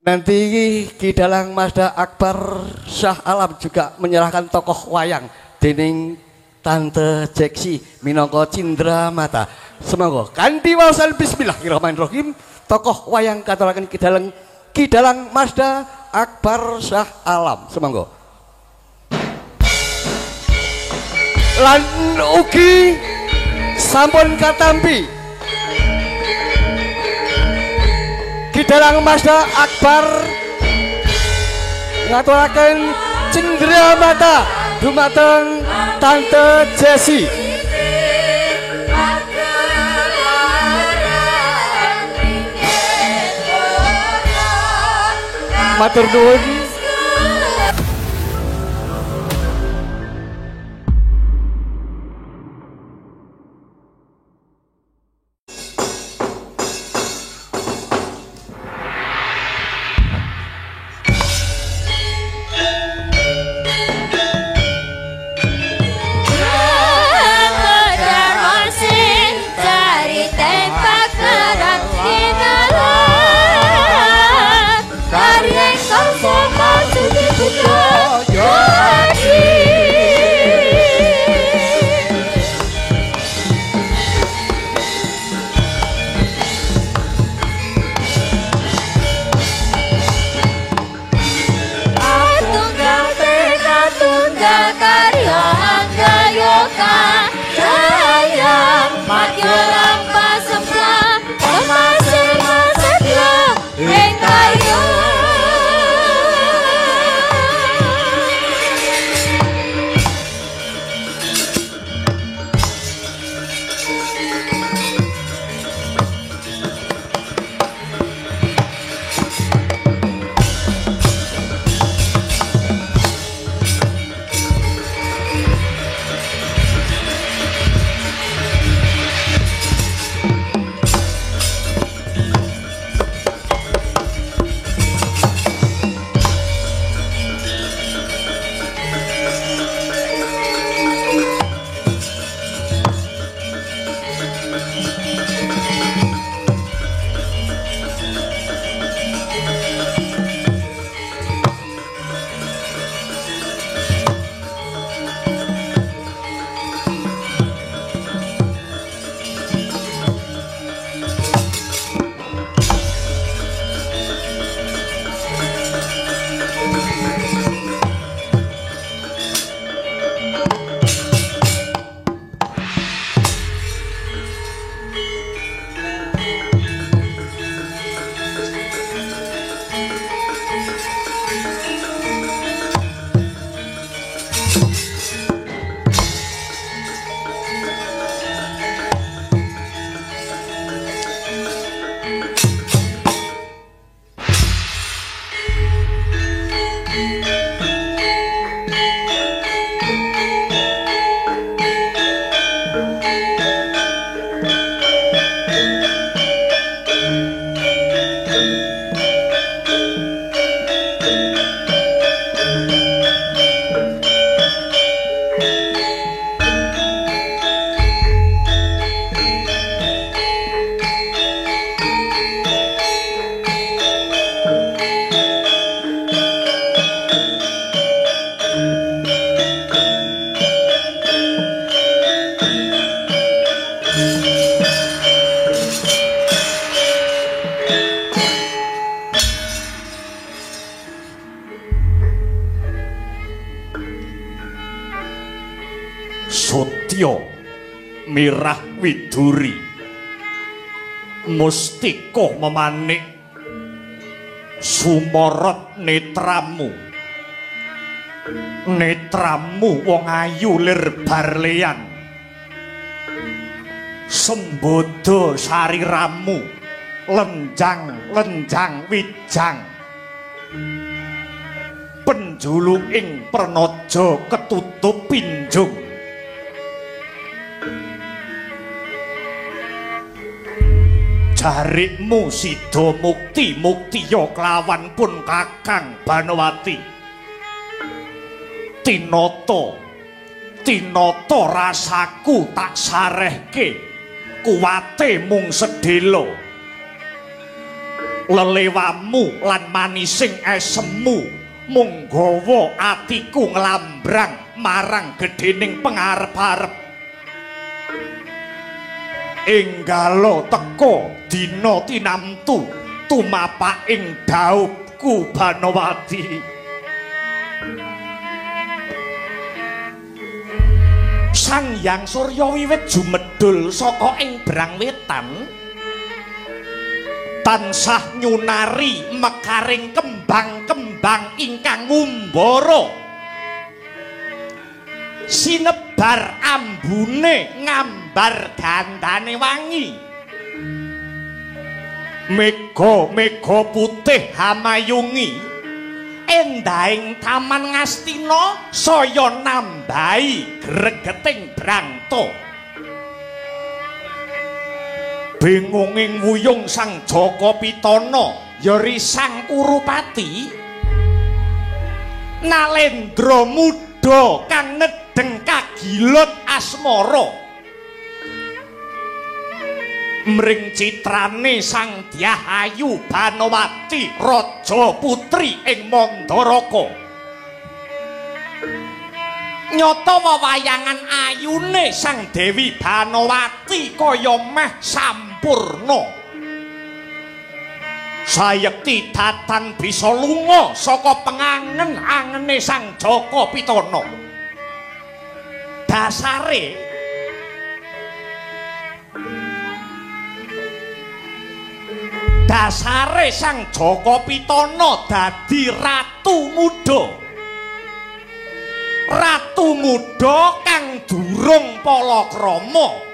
Nanti Ki Dalang Mazda Akbar Syah Alam juga menyerahkan tokoh wayang dening Tante Jeksi minangka Cindra Mata. Semoga kanthi waosan bismillahirrahmanirrahim tokoh wayang katuraken Ki Dalang Mazda Akbar Syah Alam. Semoga. Lan ugi sampun katampi Ki Dalang Mazda Akbar ngaturaken cindra mata dumateng Tante Jessie. Matur nuwun. Mirah widuri mustika memanik sumorot netramu netramu wong ayu lir barleyan sembodo sariramu lenjang lenjang wijang penjulu ing pranaja ketutup pinjung. Jarikmu sida mukti muktiya kelawan pun Kakang Banowati. Tinata tinata rasaku tak sarehke kuwate mung sedhela. Lelewamu lan manising esemu mung gawa atiku nglambrang marang gedhening pengarep-arep. Enggalo teka dina tinamtu tumapaking dhaupku Banowati. Sang Hyang Surya wiwit jumedhul saka ing brang wetan, tansah nyunari mekaring kembang-kembang ingkang ngumbara. Sinebar ambune ngambar gandane wangi. Mega-mega putih hamayungi endahing taman Ngastina saya nambahi gregeting brangta. Bingunging wuyung Sang Jaka Pitana yari Sang Kurupati Nalendra muda kang nedheng kagilut asmara. Mring citrane Sang Dyah Ayu Banowati raja putri ing Mandaraka. Nyata wewayangan ayune Sang Dewi Banowati kaya meh sampurna. Sayekti datan bisa lunga saka pengangen-angene Sang Jaka Pitana. Dasare Sang Jaka Pitana dadi ratu muda. Ratu muda kang durung palakrama.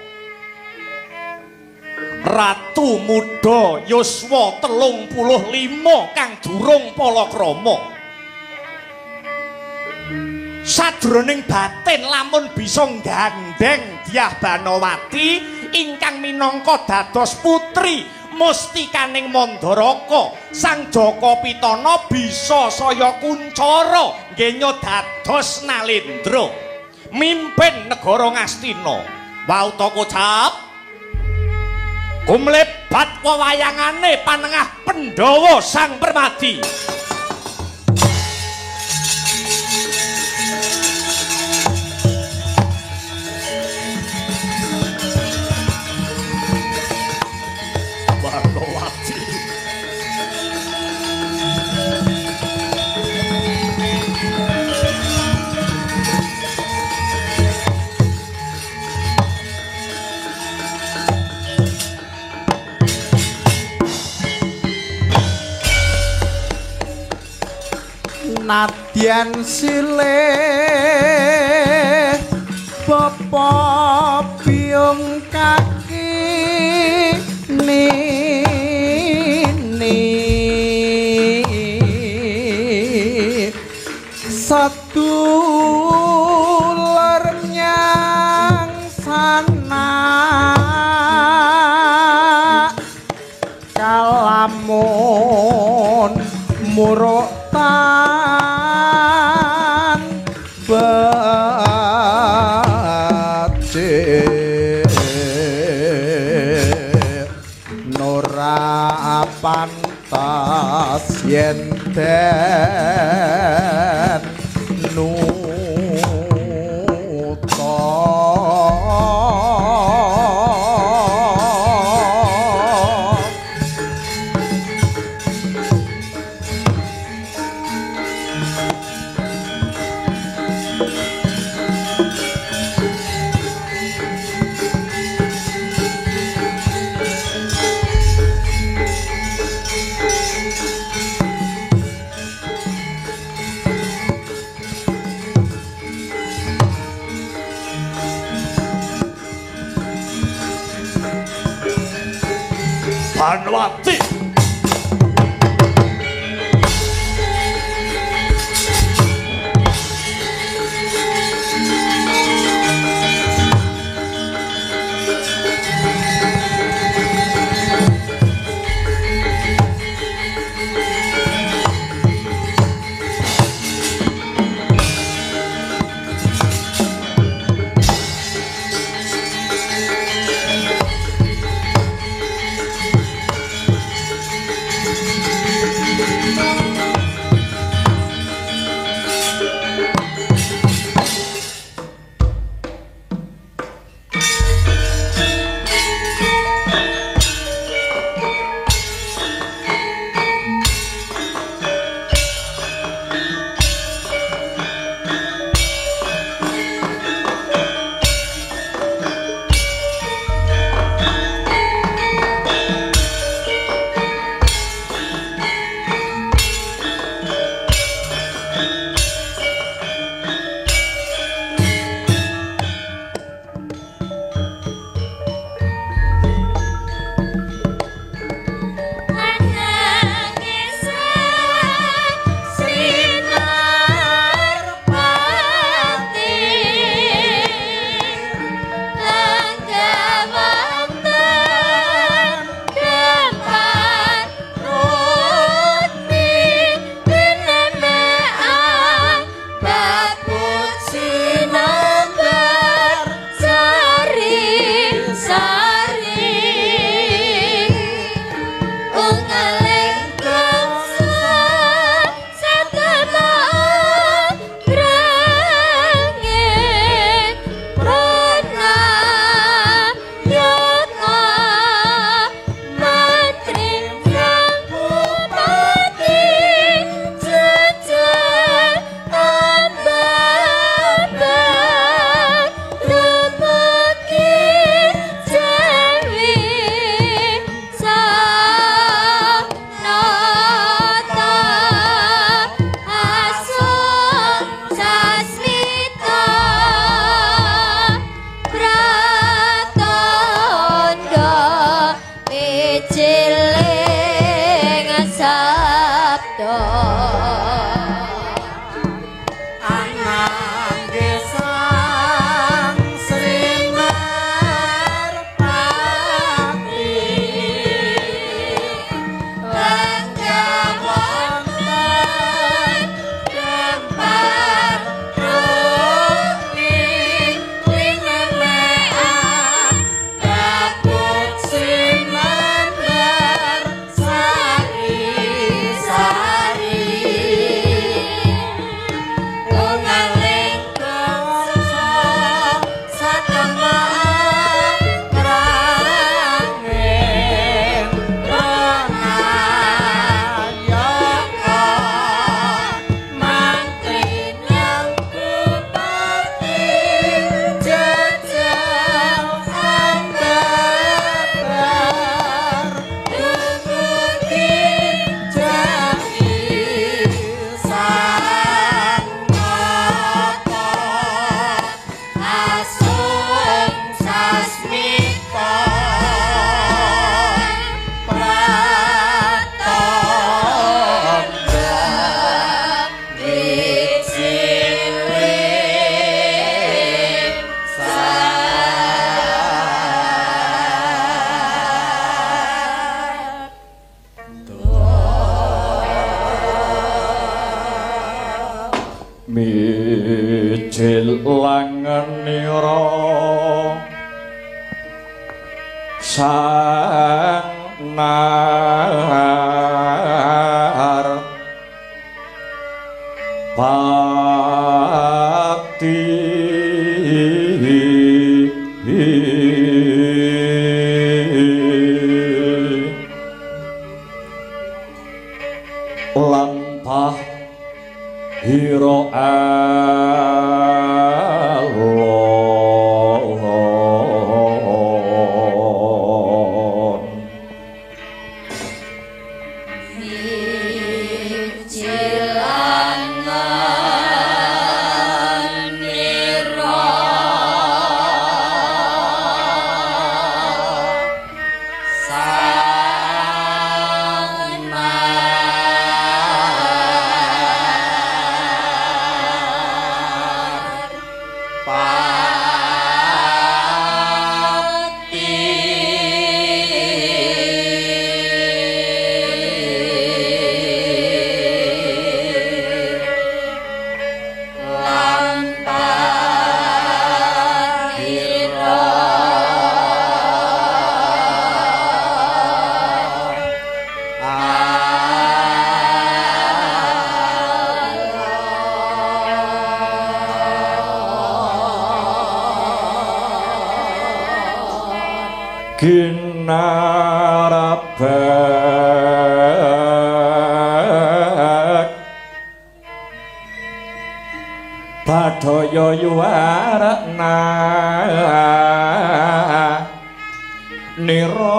Ratu muda yuswa 35 kang durung palakrama. Sajroning batin lamun bisa nggandheng Dyah Banowati ingkang minangka dados putri mustikaning Mandaraka, Sang Jaka Pitana bisa saya kuncara ngenya dados Nalendra mimpin negara Ngastina. Wauta kocap kumlebat wewayangane panengah Pandhawa Sang Permadi. Banowati. Nadyan silih bapa biyung kaki nini sedulur nyang sana kalamun muruk tan becik nora pantas yen den nuta. Banowati. Mijil langenira sang nar pati lampah hira alon. Ginarabek Badaya yuwarna nira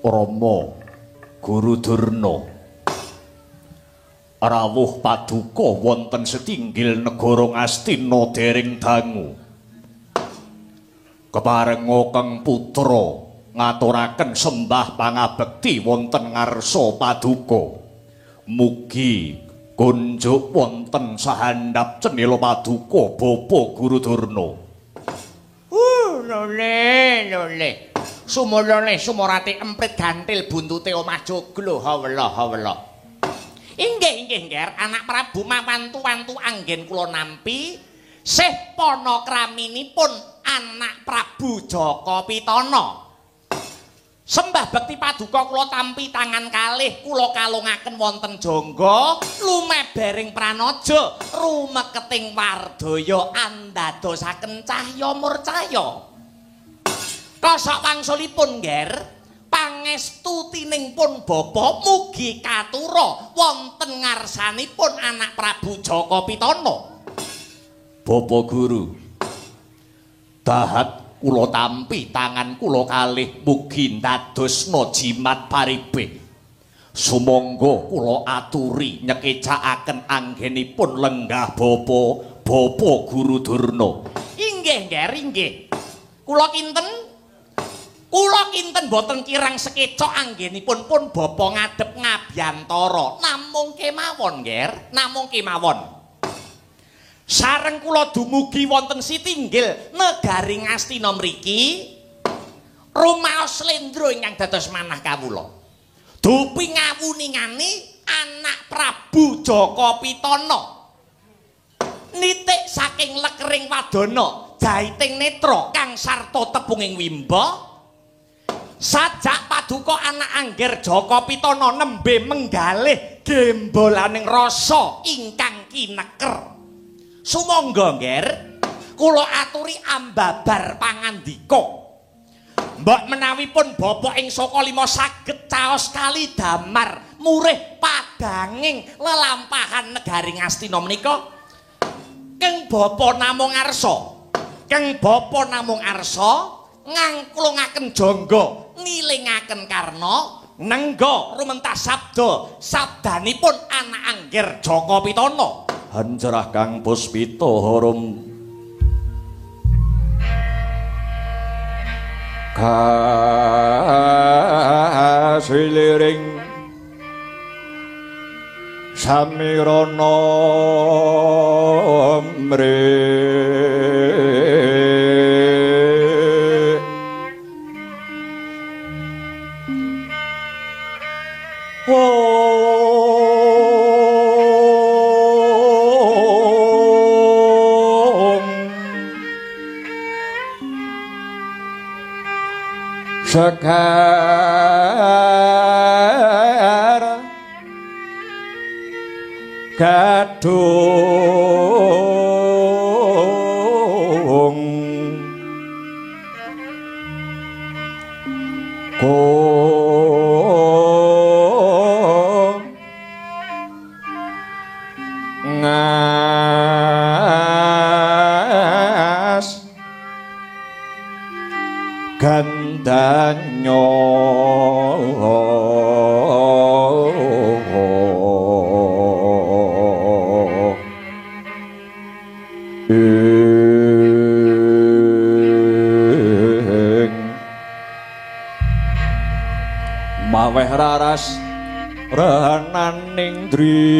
Rama Guru Durna rawuh paduka wonten setinggil negara Ngastina dereng dangu. Keparenga Kang Putra ngaturaken sembah pangabekti wonten ngarsa paduka. Mugi kunjuk wonten sahandap cenela paduka Bapa Guru Durna. Lole lole. Sumolone sumorate emprit gantil buntute omah joglo hawela hawela. Inggih inggih ngger anak Prabu mawantu-wantu anggen kula nampi sih panakraminipun anak Prabu Jaka Pitana. Sembah bekti paduka kula tampi tangan kalih kula kalungaken wonten jangga lumebering pranaja rumeketing wardaya andadosaken cahya murcaya. Kosok wangsulipun ngger Pangestu tining pun bapa mugi katura wonten ngarsanipun anak Prabu Jaka Pitana. Bapa Guru, dahat kula tampi tangan kula kalih mugi ndadosna jimat paribeh. Sumangga kula aturi nyekecakaken anggenipun lenggah bapa, Bapa Guru Durna. Inggih, Ngger, inggih. Kula kinten? Kula kinten boten kirang sekecok anggenipun pun bapa ngadhep ngabyantara. Namung kemawon, Ngger, namung kemawon. Sareng kula dumugi wonten sitinggil negari Ngastina mriki, rumaos slendro ingkang dados manah kawula. Dupi ngawuningani anak Prabu Jaka Pitana. Nitik saking lekering wadana, jaiting netra kang sarta tepunging wimba. Sajak paduka anak angger Jaka Pitana nembe menggalih gembolaning rasa ingkang kineker. Sumangga, Ngger, kula aturi ambabar pangandika. Mbok menawi pun bapa ing Saka Lima saged caos kali damar murih padanging lelampahan negari Ngastina menika. Keng bapa namung arsa, keng bapa namung arsa ngangklungaken jangga, ngilingaken karna, nengga rumentas sabda sabdanipun anak angger Jaka Pitana. Hancerah Kang Puspita harum kasiliring samirana mrih sekar gadung ko ngas gandanyo ing maweh raras renaning driya.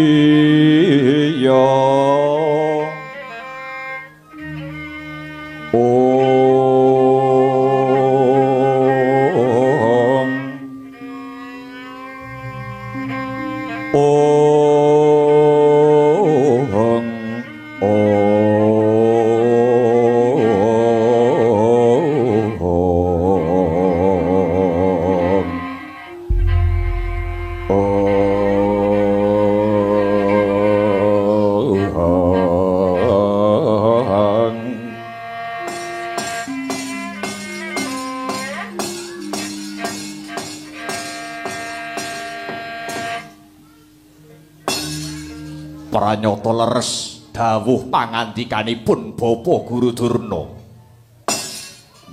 Pranyata leres dawuh pangandikanipun Bapa Guru Durna.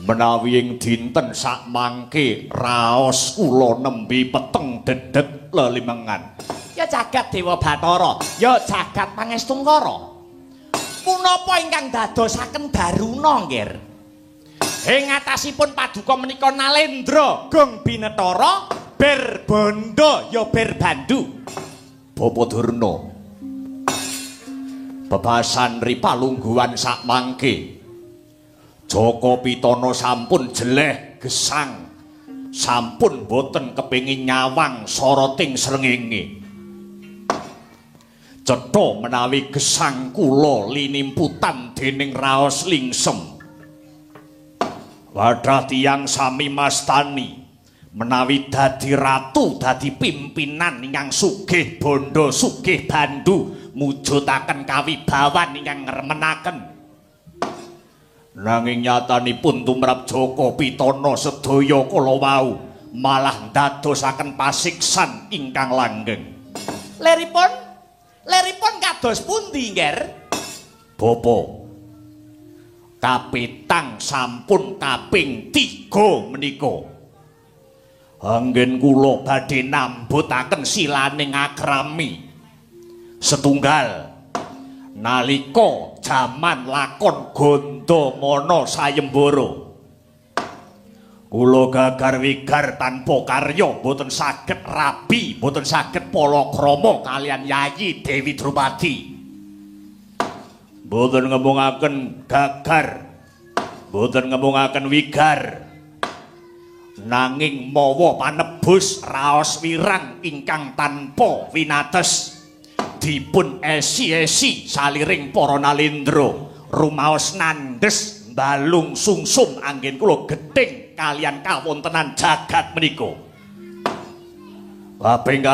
Menawi ing dinten sakmangke raos kula nembe peteng dedet lelimengan. Ya jagat Dewa Bathara, ya jagat Pangestungkara. Punapa ingkang dadosaken Daruna, Ngger? Ing atasipun paduka menika Nalendra Gong Binetara ber bondo ya ber bandu. Bapa Durna, bebasan ripalungguhan sakmangke Jaka Pitana sampun jeleh gesang, sampun boten kepengin nyawang soroting srengenge. Cetha menawi gesang kula linimputan dening raos lingsem. Wadah tiyang sami mastani menawi dadi ratu, dadi pimpinan ingkang sugih bondo, sugih bandu, mujudaken kawibawan ingkang ngremenaken. Nanging nyatanipun tumrap Jaka Pitana sedaya kala wau Malah ndadosaken pasiksan ingkang langgeng. Leripun, leripun kados pundi, Ngger? Bapa, kapitang sampun kaping 3 menika. Anggen kula badhe nambutaken silaning akrami. Setunggal nalika jaman lakon Gandamana sayembara, kula gagar wigar tanpa karya, boten saged rabi, boten saged palakrama kaliyan Yayi Dewi Drupadi. Boten ngemungaken gagar, boten ngemungaken wigar, nanging mawa panebus raos wirang ingkang tanpa winates dipun esi-esi saliring para nalendra, rumaos nandhes balung sungsum anggen kula gething kaliyan kawontenan jagat menika. Kaping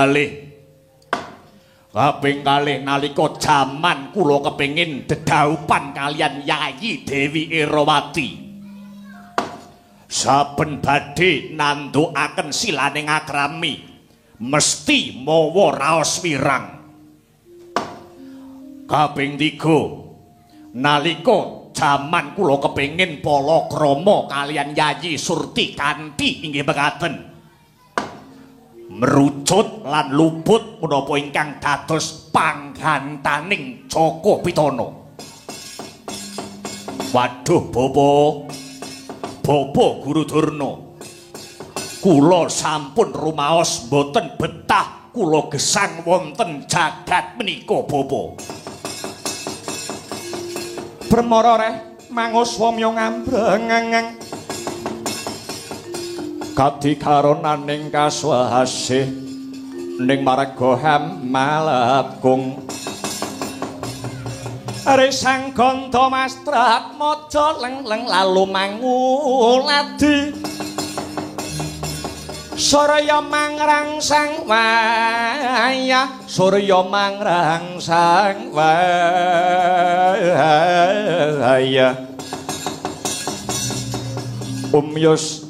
kalih nalika jaman kula kepengin dedhaupan kaliyan Yayi Dewi Erawati. Saben badhe nandhukaken silaning akrami mesti mawa raos wirang. Kaping 3 nalika jaman kula kepengin palakrama kaliyan Yayi Surti kanthi inggih mekaten merucut lan luput menapa ingkang dados panggantaning Jaka Pitana. Waduh Bapa, Bapa Guru Durna, kula sampun rumaos mboten betah kula gesang wonten jagat menika Bapa. Bremara reh manguswamya ngambrengeng kadikaronaning kaswasih ning marga hamalakung Resang ganda mastrat maja leng-leng lalu manguladi Surya mangrangsang wayah, surya mangrangsang wayah. Umyus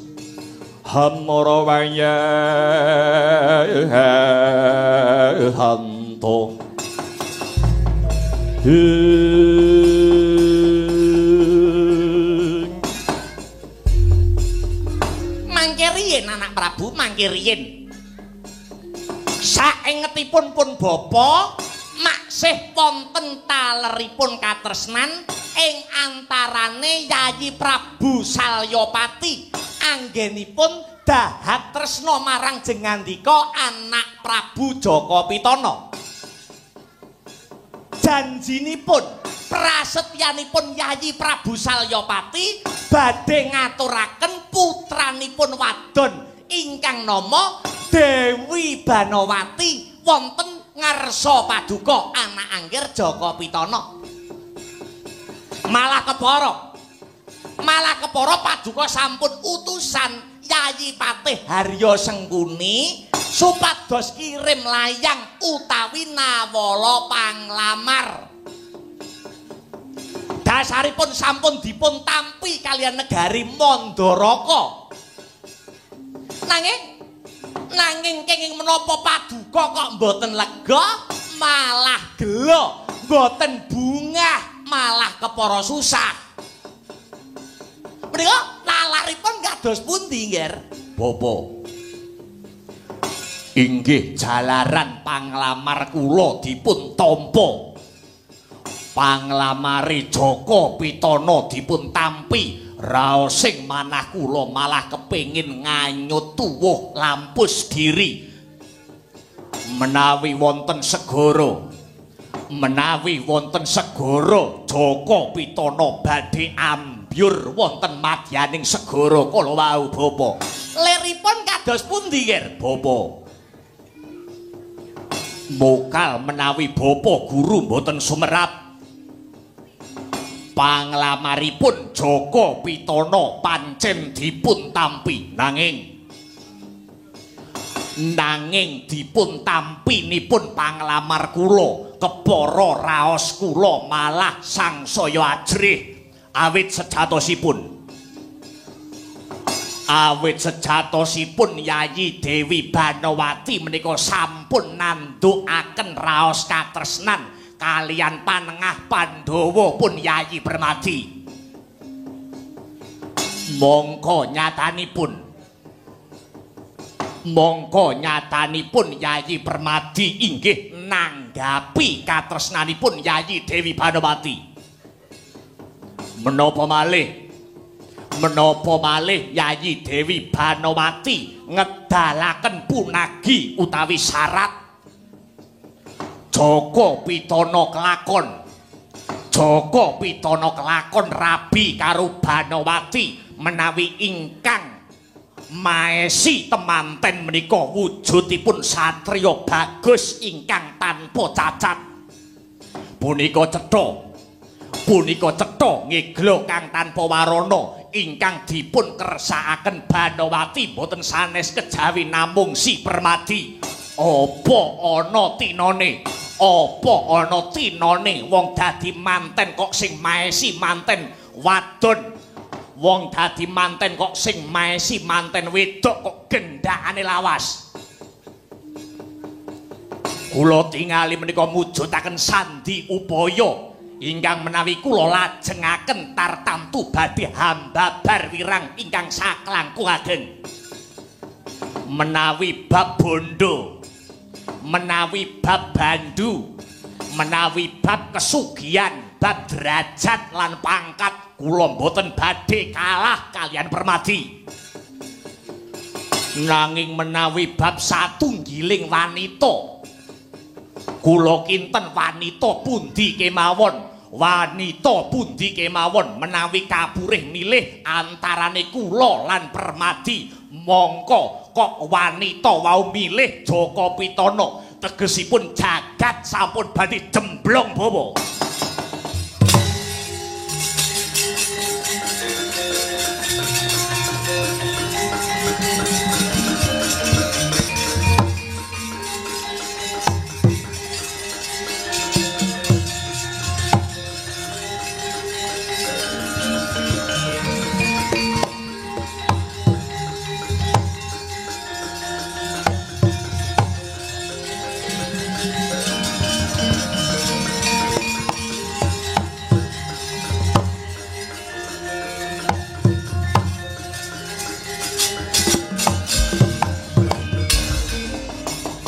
hamara wayah hanto. Mangke riyin anak Prabu, mangke riyin. Saengetipun pun bapa maksih wonten taleripun katresnan ing antarane Yayi Prabu Salyapati anggenipun dahat tresna marang jengandika anak Prabu Jaka Pitana. Janjinipun prasetyanipun Yayi Prabu Salyapati badhe ngaturaken putranipun wadon ingkang nama Dewi Banowati wonten ngarsa paduka anak angger Jaka Pitana. Malah kepara paduka sampun utusan Yayi Patih Harya Sengkuni supados kirim layang utawi nawala panglamar. Dasaripun sampun dipun tampi kaliyan negari Mandaraka. Nanging kenging menapa paduka kok mboten lega, malah gela, mboten bungah, malah kepara susah. Menika nalaripun kados pundi, Ngger? Bapa, inggih jalaran panglamar kula dipun tampa. Panglamare Jaka Pitana dipun tampi, raosing manah kula malah kepengin nganyut tuwuh lampus diri. Menawi wonten segara Jaka Pitana badhe ambyur wonten madyaning segara kala wau bapa. Leripun kados pundi, Nger? Bapa, mokal menawi bapa guru mboten sumerap panglamaripun Jaka Pitana pancen dipun tampi, nanging dipun tampinipun panglamar kula kepara raos kula malah sangsaya ajrih awit sejatosipun Awit sejatosipun Yayi Dewi Banowati menika sampun nandhukaken raos katresnan kaliyan panengah Pandhawa pun Yayi Permadi. Mongko nyatanipun Yayi Permadi inggih nanggapi katresnanipun Yayi Dewi Banowati. Menapa malih Yayi Dewi Banowati ngedalaken punagi utawi syarat Jaka Pitana kelakon rabi karo Banowati menawi ingkang maesi temanten menika wujudipun satriya bagus ingkang tanpa cacat. Punika cetha ngeglo kang tanpa warana ingkang dipun kersakaken Banowati boten sanes kejawi namung si Permadi. Apa ana tinane wong dadi manten kok sing maesi manten wadon, wong dadi manten kok sing maesi manten wedok kok gendakane lawas. Kula tingali menika mujudaken sandi upaya ingkang menawi kula lajengaken tartamtu badhe hambabar wirang ingkang saklangkung ageng. Menawi bab bondo, menawi bab bandu, menawi bab kesugihan, bab derajat lan pangkat kula mboten badhe kalah kaliyan Permadi. Nanging menawi bab satunggiling wanita, kula kinten wanita pundi kemawon, menawi kapurih milih antarane kula lan Permadi, mongko kok wanita wau milih Jaka Pitana, tegesipun jagat sampun badhe jemblong bawa.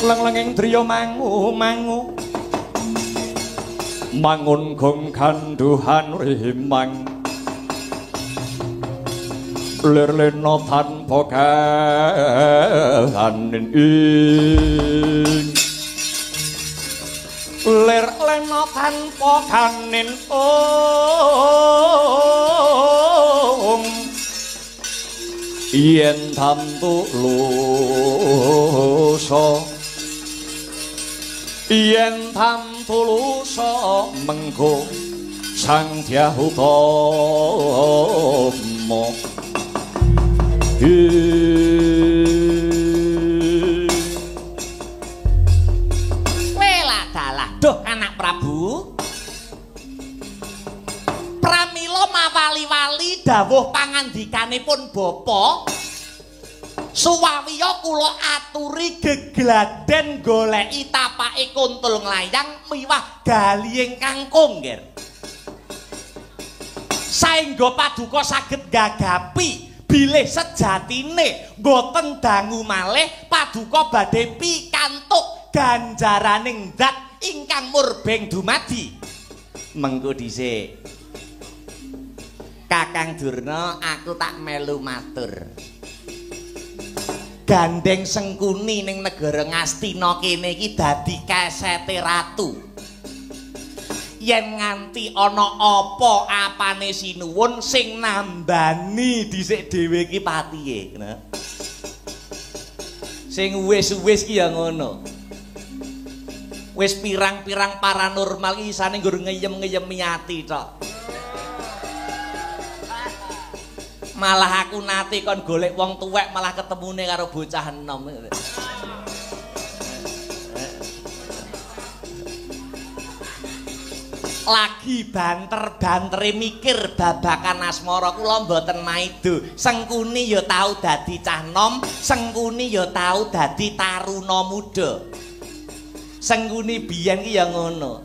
Leng-lenging driya mangu-mangu mangun gong ganduhan rimang lir lena tanpa kahanin ing lir lena tanpa kanin ong yen tamtu lusa yen tamtu lusa mengko Sang Dyah Utama. Welah dalah duh anak Prabu. Pramila mawali-wali dawuh pangandikanipun bapa, suwawiya kula aturi gegladen goleki tapake kuntul nglayang miwah galihing kangkung nggih. Saengga paduka saged gagapi bilih sejatine mboten dangu malih paduka badhe pikantuk ganjaraning zat ingkang murbeng dumadi. Mengko dhisik Kakang Durna, aku tak melu matur. Gandeng Sengkuni ning negara Ngastina kene iki dadi kesete ratu. Yen nganti ana apa apane sinuwun sing nambani dhisik dhewe iki patihe. Sing wis-wis ki ya ngono. Wis pirang-pirang paranormal iki isane nggur ngeyem-ngeyemi ati tok. Malah aku nate kon golek wong tuwek malah ketemune karo bocah enom. Lagi banter-bantere mikir babakan asmara kula mboten maido. Sengkuni ya tau dadi cah nom, Sengkuni ya tau dadi taruna muda. Sengkuni biyen ki ya ngono.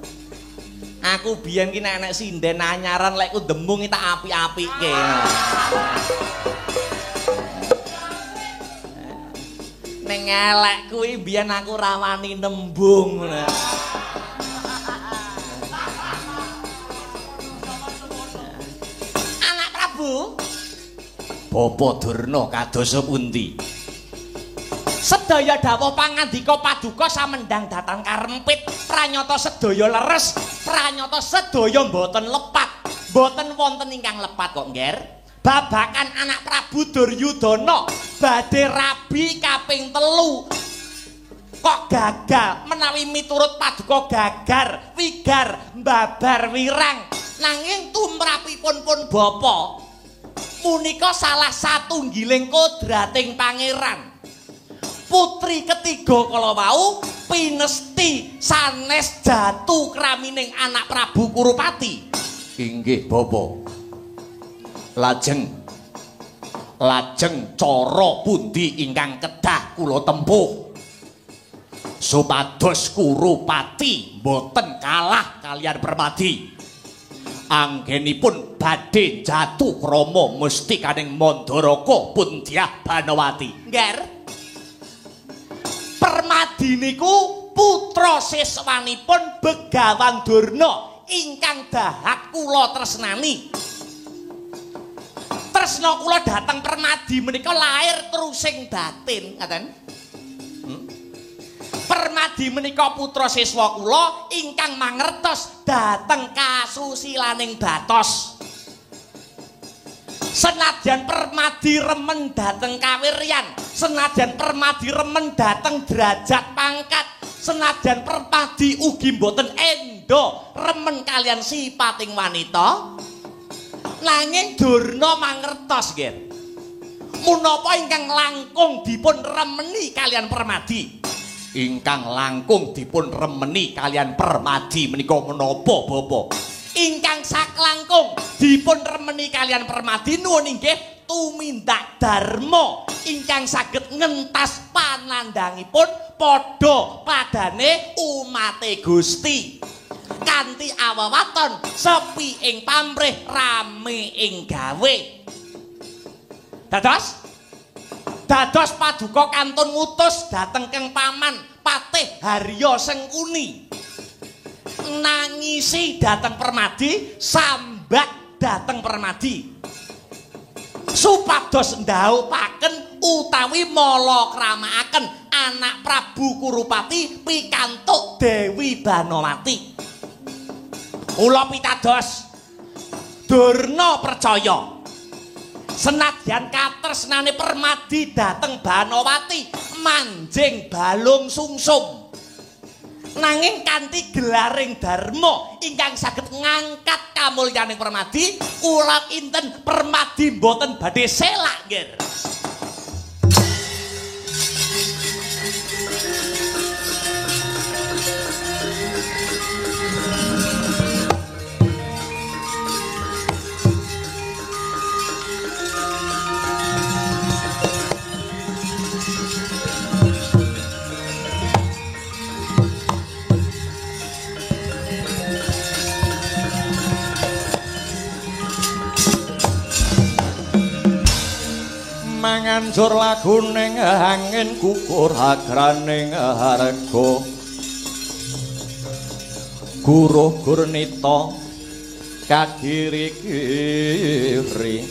Aku biyen ki nek nek sinden anyaran lek ku demung tak apik-apike. Ning elek kuwi biyen aku ra wani nembung. Anak Prabu, Bapa Durna kados pundi? Sedaya dawuh pangandika paduka samendang dhateng karempit, pranyata sedaya leres, pranyata sedaya mboten lepat. Mboten wonten ingkang lepat kok, Ngger. Babakan anak Prabu Duryudana badhe rabi kaping 3. Kok gagal menawi miturut paduka gagar, wigar, mbabar wirang. Nanging tumrapipun pun bapa punika salah satunggiling kodrating pangeran. Putri ketiga kala wau pinesti sanes jatuh kramining anak Prabu Kurupati. Inggih bapa. Lajeng cara pundi ingkang kedah kula tempuh supados Kurupati mboten kalah kalian Permadi? Anggenipun badhe jatuh krama mustikaning Mandaraka pun Dyah Banowati. Ngger. Permadi niku putra siswanipun Begawan Durna ingkang dahat kula tresnani. Tresna kula dhateng Permadi menika lair trusing batin, ngaten. Permadi menika putra siswa kula ingkang mangertos dhateng kasusilaning batos. Senadyan Permadi remen dhateng kawiryan, senadyan Permadi remen dhateng derajat pangkat, senadyan Permadi ugi mboten endo remen kalian sipating wanita, nanging Durna mangertos nggih. Munapa ingkang langkung dipun remeni kalian Permadi? Ingkang langkung dipun remeni kalian Permadi menika menapa bapa? Ingkang saklangkung dipun remeni kalian Permadi nuwun inggih tumindak dharma ingkang saged ngentas panandhangipun padha padane umate Gusti. Kanthi awawaton sepi ing pamrih rame ing gawe. Dados paduka kantun ngutus dhateng Kang Paman Patih Harya Sengkuni. Nangisi dhateng Permadi, sambat dhateng Permadi. Supados ndhaupaken utawi malakramakaken anak Prabu Kurupati pikantuk Dewi Banowati. Kula pitados Durna percaya senadyan katresnane Permadi dhateng Banowati manjing balung sungsum, nanging kanthi gelaring dharma ingkang saged ngangkat kamulyaning Permadi, kula inten Permadi mboten badhe selak nggih. Manganjur laguning angin gugur agraning harga guruh gurnita kagiri-kiri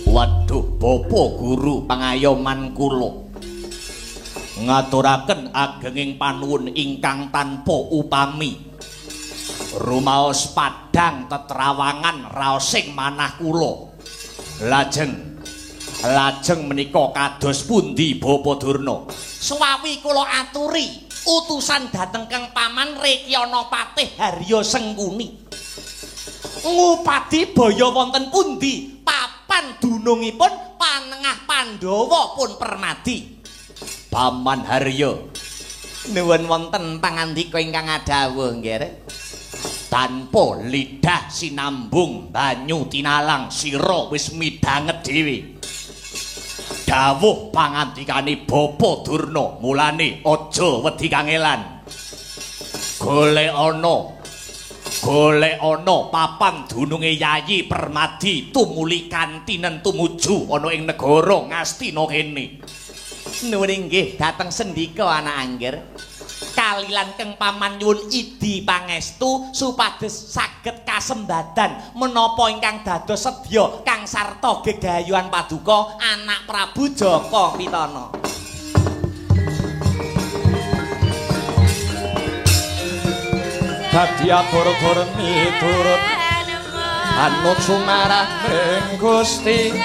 Waduh bapa guru pangayoman kula ngaturaken agenging panuwun ingkang tanpa upami. Rumaos padhang tetrawangan raosing manah kula. Lajeng menika kados pundi Bapa Durna? Suwawi kula aturi utusan dhateng Kang Paman Rekyana Patih Harya Sengkuni. Ngupadi baya wonten pundi papan dunungipun panengah Pandhawa pun Permadi. Paman Harya. Nuwun wonten pangandika ingkang adhawuh, Nggih. Tanpa lidah sinambung banyu tinalang sira wis midhanget dhewe. Dawuh pangandikane Bapa Durna, mulane aja wedi kangelan. Golek ana papan dununge Yayi Permadi tumuli kantinen tumuju ana ing negara Ngastina kene. Nuwun inggih dhateng sendika anak Angger. Kalilan keng paman nyuwun idi pangestu supados saged kasembadan menapa ingkang dados sedya kang sarta gegayuhan paduka anak Prabu Jaka Pitana. Dadi atur-atur miturut anut sumarah ring Gusti.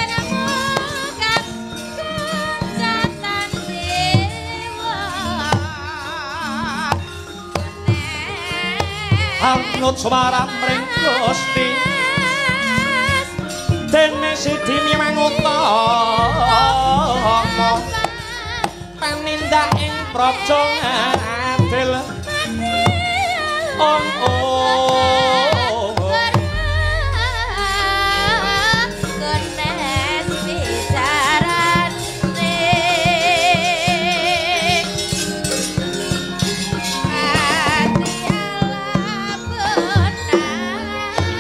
Anut sumarah ring Gusti. Dene sidi mangutama panindak ing praja adil. Ong oh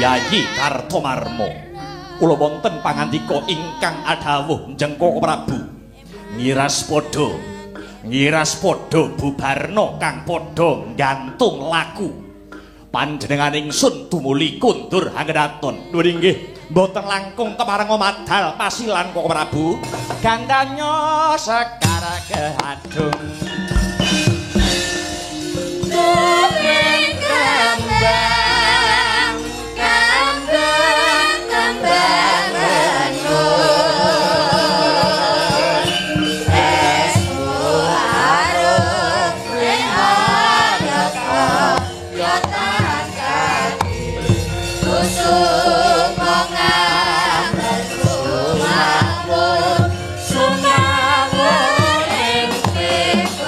Yayi Kartomarmo, kula wonten pangandika ingkang adhawuh Jengkoko Prabu. Ngiras padha bubarna kang padha nggantung laku. Panjenengan ingsun tumuli kundur anggenaton. Nuwun inggih, mboten langkung kepareng madal pasilan Koko Prabu. Gandanya sekar kehadung kembang kembang kembang menur esmu arep yotan kaki kusum ngambar sumawur sumawur ing pekejana.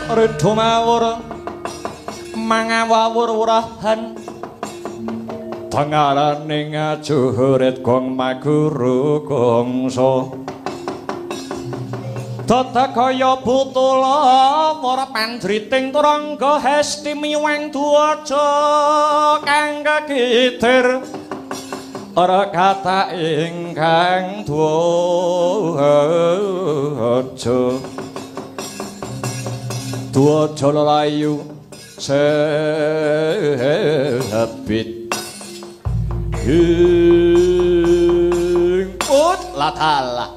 Ridho mawur mangawawur wurahan tengarane ngajurit gong maguru gongso dadak kaya butula ora panjriting turangga hesti miwang duwaja kang kekitir ora kata ingkang duwaja duwaja lelayu sebit ingput latalah.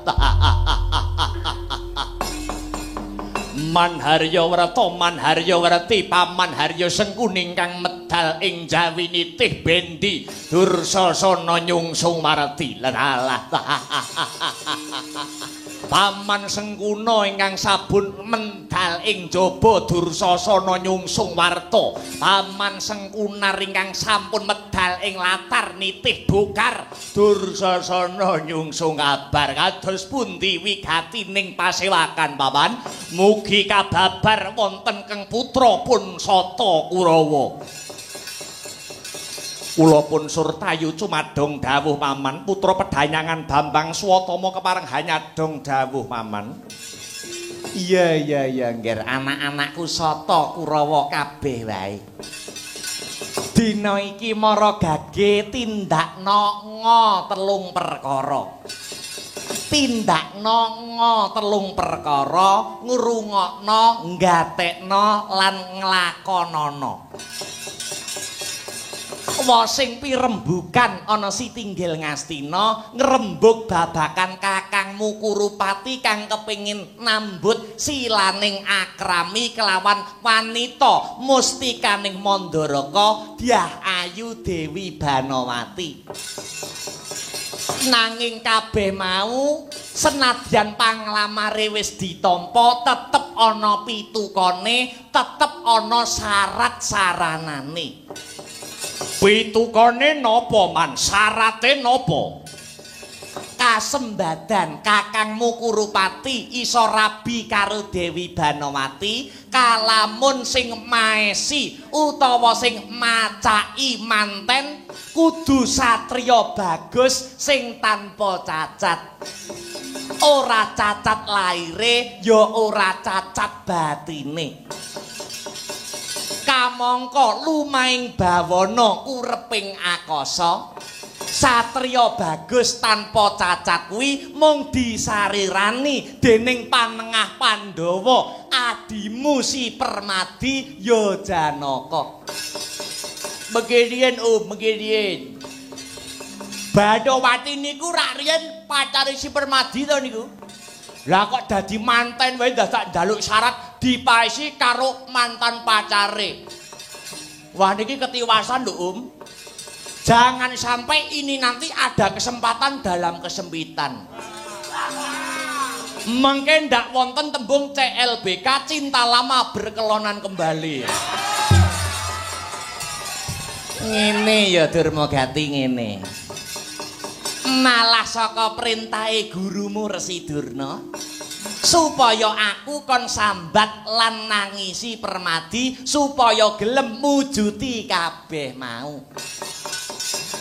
Manharya Wrata Manharya Werti Paman Harya Sengkuni kang medal ing Jawi nitih bendi Dursasana nyungsung marti latalah. Paman Sengkuna ingkang sabun mendal ing jaba Dursasana nyungsung warta. Paman Sengkunar ingkang sampun medal ing latar nitih bukar Dursasana nyungsung kabar. Kados pundi wigatining pasewakan Paman? Mugi kababar wonten keng putra pun Sata Kurawa. Kula pun surtayu cumadong dawuh Paman, putra pedanyangan Bambang Swatama kepareng hanyadong dawuh Paman. Iya iya iya ngger, anak-anakku Sata Kurawa kabeh wae. Dina iki mara gage tindakna nga telung perkara. Tindakna nga telung perkara, ngrungokna, nggatekna lan nglakonana. Wasing pirembukan ana Sitinggil Ngastina ngrembug babakan kakangmu Kurupati kang kepingin nambut silaning akrami kelawan wanita mustikaning Mandaraka Dyah Ayu Dewi Banowati. Nanging kabeh mau senadyan panglamare wis ditampa tetep ana pitukane, tetep ana syarat saranane. Pitukane napa Man? Syarate napa? Kasembadan kakangmu Kurupati iso rabi karo Dewi Banowati kalamun sing maesi utawa sing macaki manten kudu satriya bagus sing tanpa cacat. Ora cacat laire ya ora cacat batine. Kamangka lumahing bawana ureping akasa, satriya bagus tanpa cacat kuwi mung disarirani dening panengah Pandhawa adimu si Permadi ya Janaka. Mengkiriyen Om, mengkiriyen. Banowati niku rak riyen pacare si Permadi to niku. Lah kok dadi manten wae dadak njaluk syarat dipaesi karo mantan pacare. Wah niki ketiwasan lho Om. Jangan sampai ini nanti ada kesempatan dalam kesempitan. Mengke ndak wonten tembung CLBK cinta lama berkelonan kembali. Ngene ya Durmagati ngene. Malah saka perintahe gurumu Resi Durna supaya aku kon sambat lan nangisi Permadi supaya gelem mujuti kabeh mau.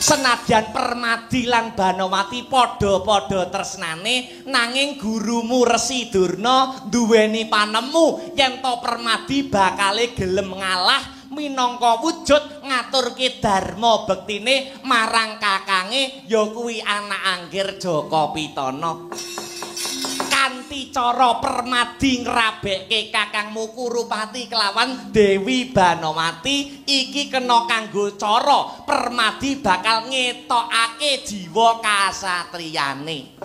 Senadyan Permadi lan Banowati padha-padha tresnane, nanging gurumu Resi Durna duweni panemu yen to Permadi bakale gelem ngalah minangka wujud ngaturke dharma bektine marang kakange ya kuwi anak anggir Jaka Pitana. Kanthi cara Permadi ngrabekke kakangmu Kurupati kelawan Dewi Banowati iki kena kanggo cara Permadi bakal ngetokake jiwa kasatriyane.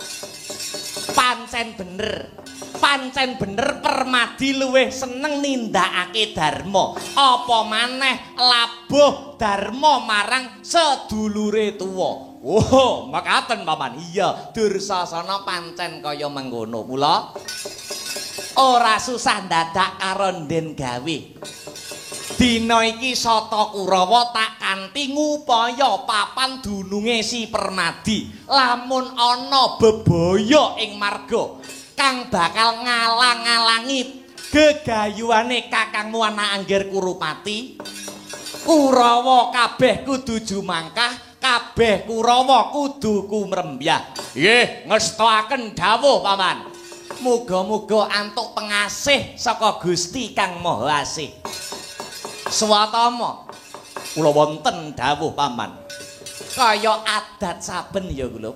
Pancen bener. Pancen bener Permadi luwih seneng nindakake dharma. Apa maneh labuh dharma marang sedulure tuwa. Oh, makaten Paman. Iya, Dursasana pancen kaya mengkono. Mula ora susah ndadak karo nden gawe. Dina iki Sata Kurawa tak kanthi ngupaya papan dununge si Permadi. Lamun ana bebaya ing marga kang bakal ngalang-alangi Gegayuhane kakangmu anak Anggir Kurupati. Kurawa kabeh kudu jumangkah, kabeh Kurawa kudu kumrembyah. Nggih, ngestoaken dawuh Paman. Muga-muga antuk pengasih saka Gusti Kang Maha Asih. Swatama kula wonten dawuh Paman. Kaya adat saben ya kula.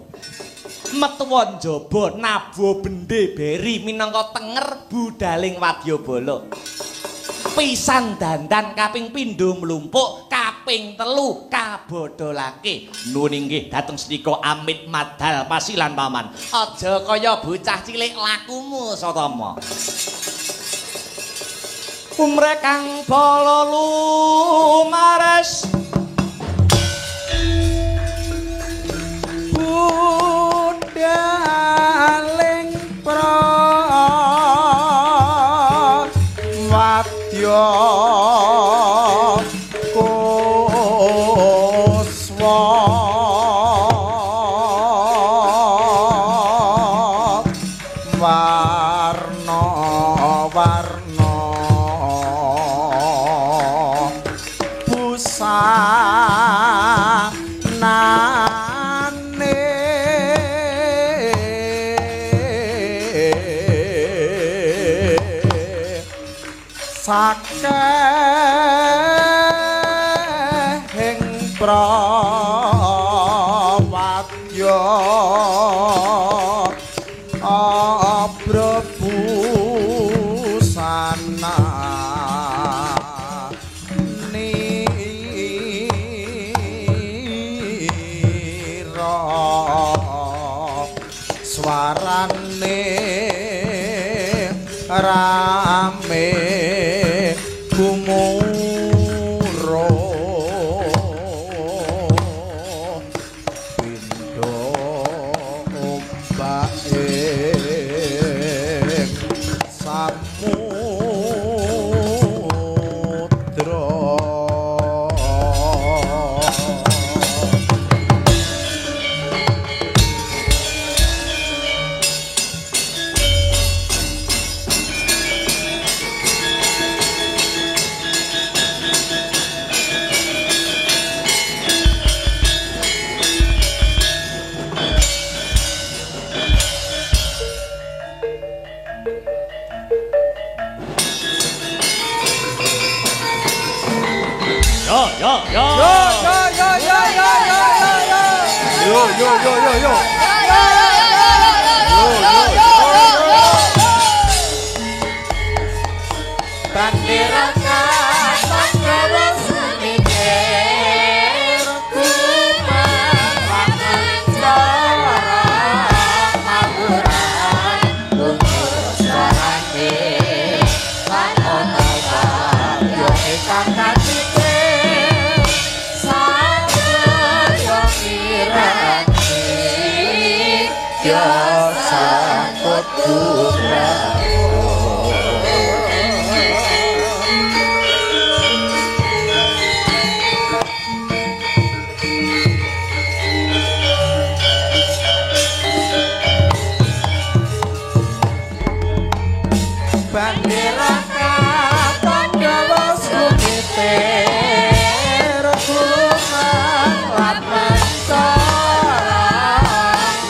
Metuwa njaba nabuh bende beri minangka tenger budaling wadyabala. Pisan dandan kaping pindho mlumpuk, kaping telu kabodolake. Nuwun inggih dhateng sedika amit madal pasilan Paman. Aja kaya bocah cilik lakumu Satama. Umre kang bala lumares budhaling prawadya kuswa warna warna busanane sakehing prawadya abrabusana nira swarane rame gumuro pindho ombake samudra. Yo yo yo. Yo yo yo yo yo yo yo. Yo yo yo yo yo. Yo yo yo yo. Bandera Pandawa sumikir kumarancara mawuran umur swarane panata yo ingkang kacipir sadaya miranti ya sangkut Bandera Pandawa sumikir kumarancara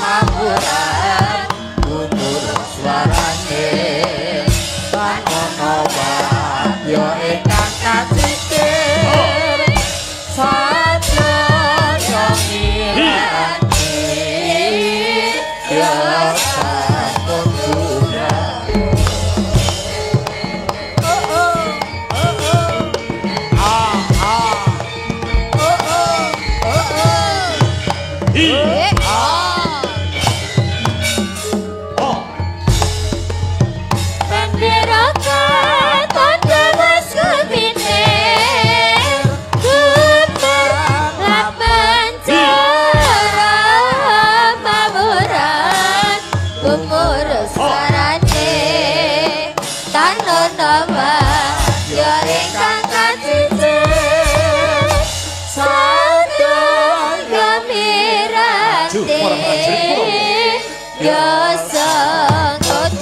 mawuran umur swarane tanana wadya ingkang kacipir sadaya miranti ya sampun. Bandera Pandawa sumikir kumarancara mawuran umur swarane tanana wadya ingkang kacipir sadaya miranti ya sangkut.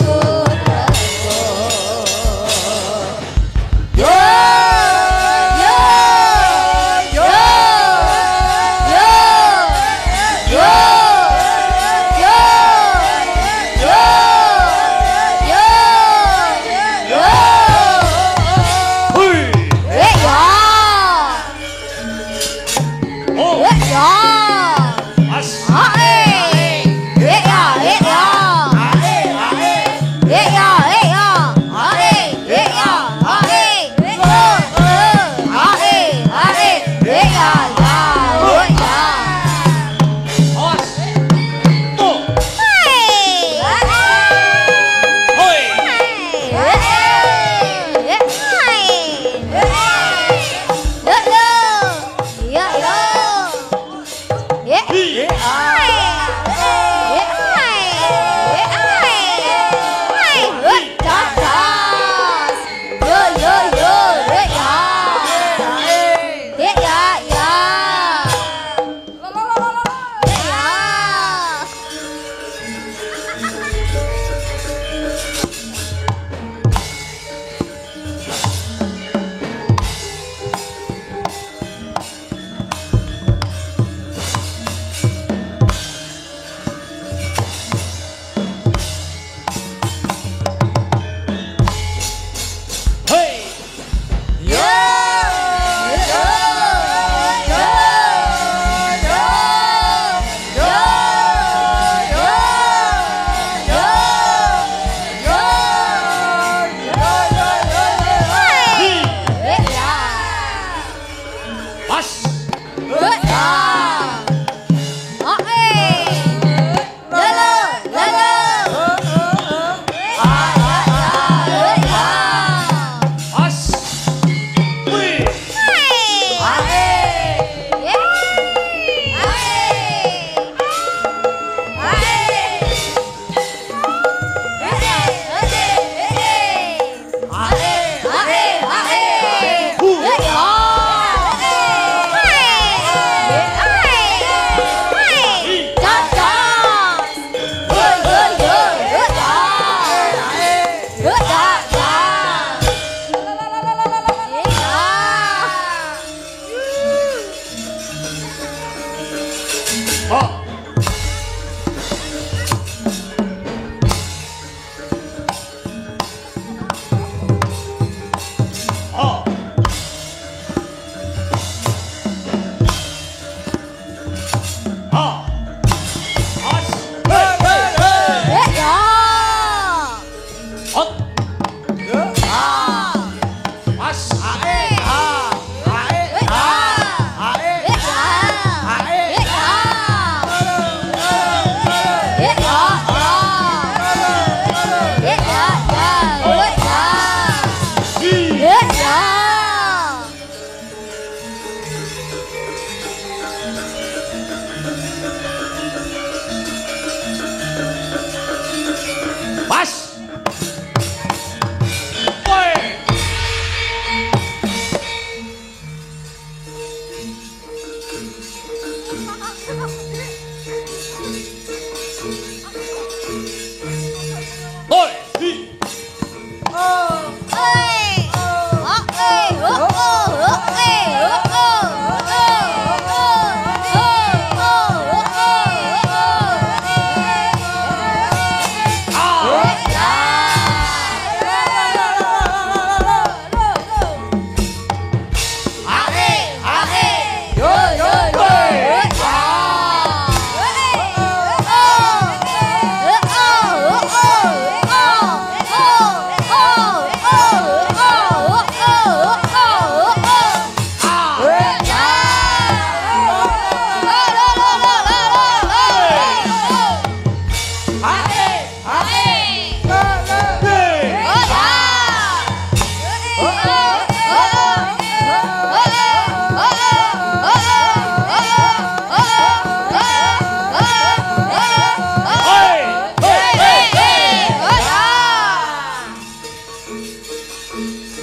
Pun.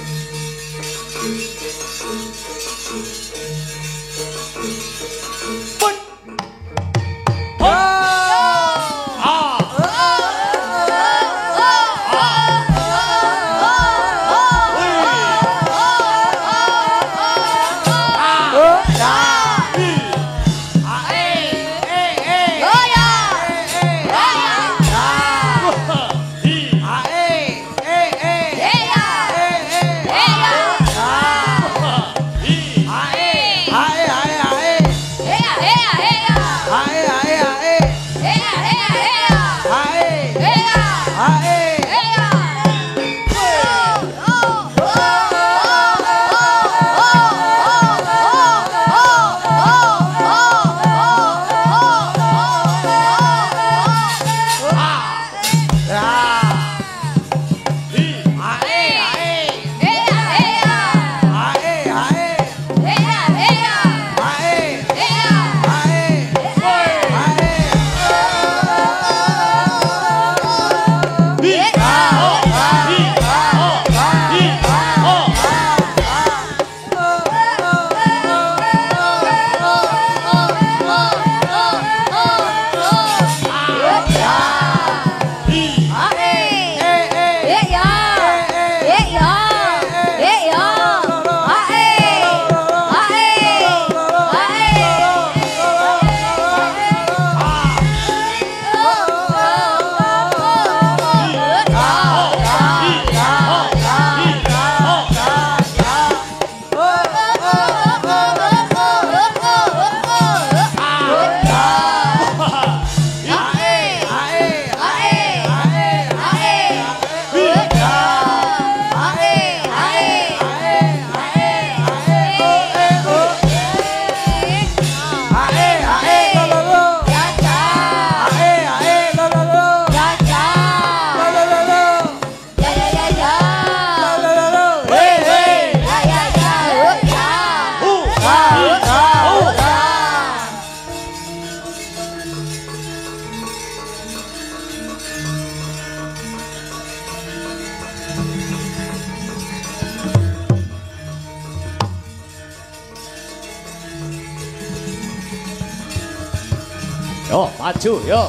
Yo, maju yo.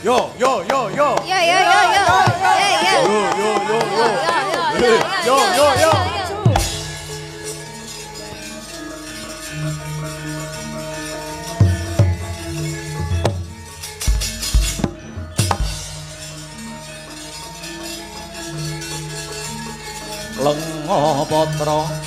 Yo yo yo yo. Yo yo yo yo. Yo yo yo yo. Yo yo yo. Lenga patra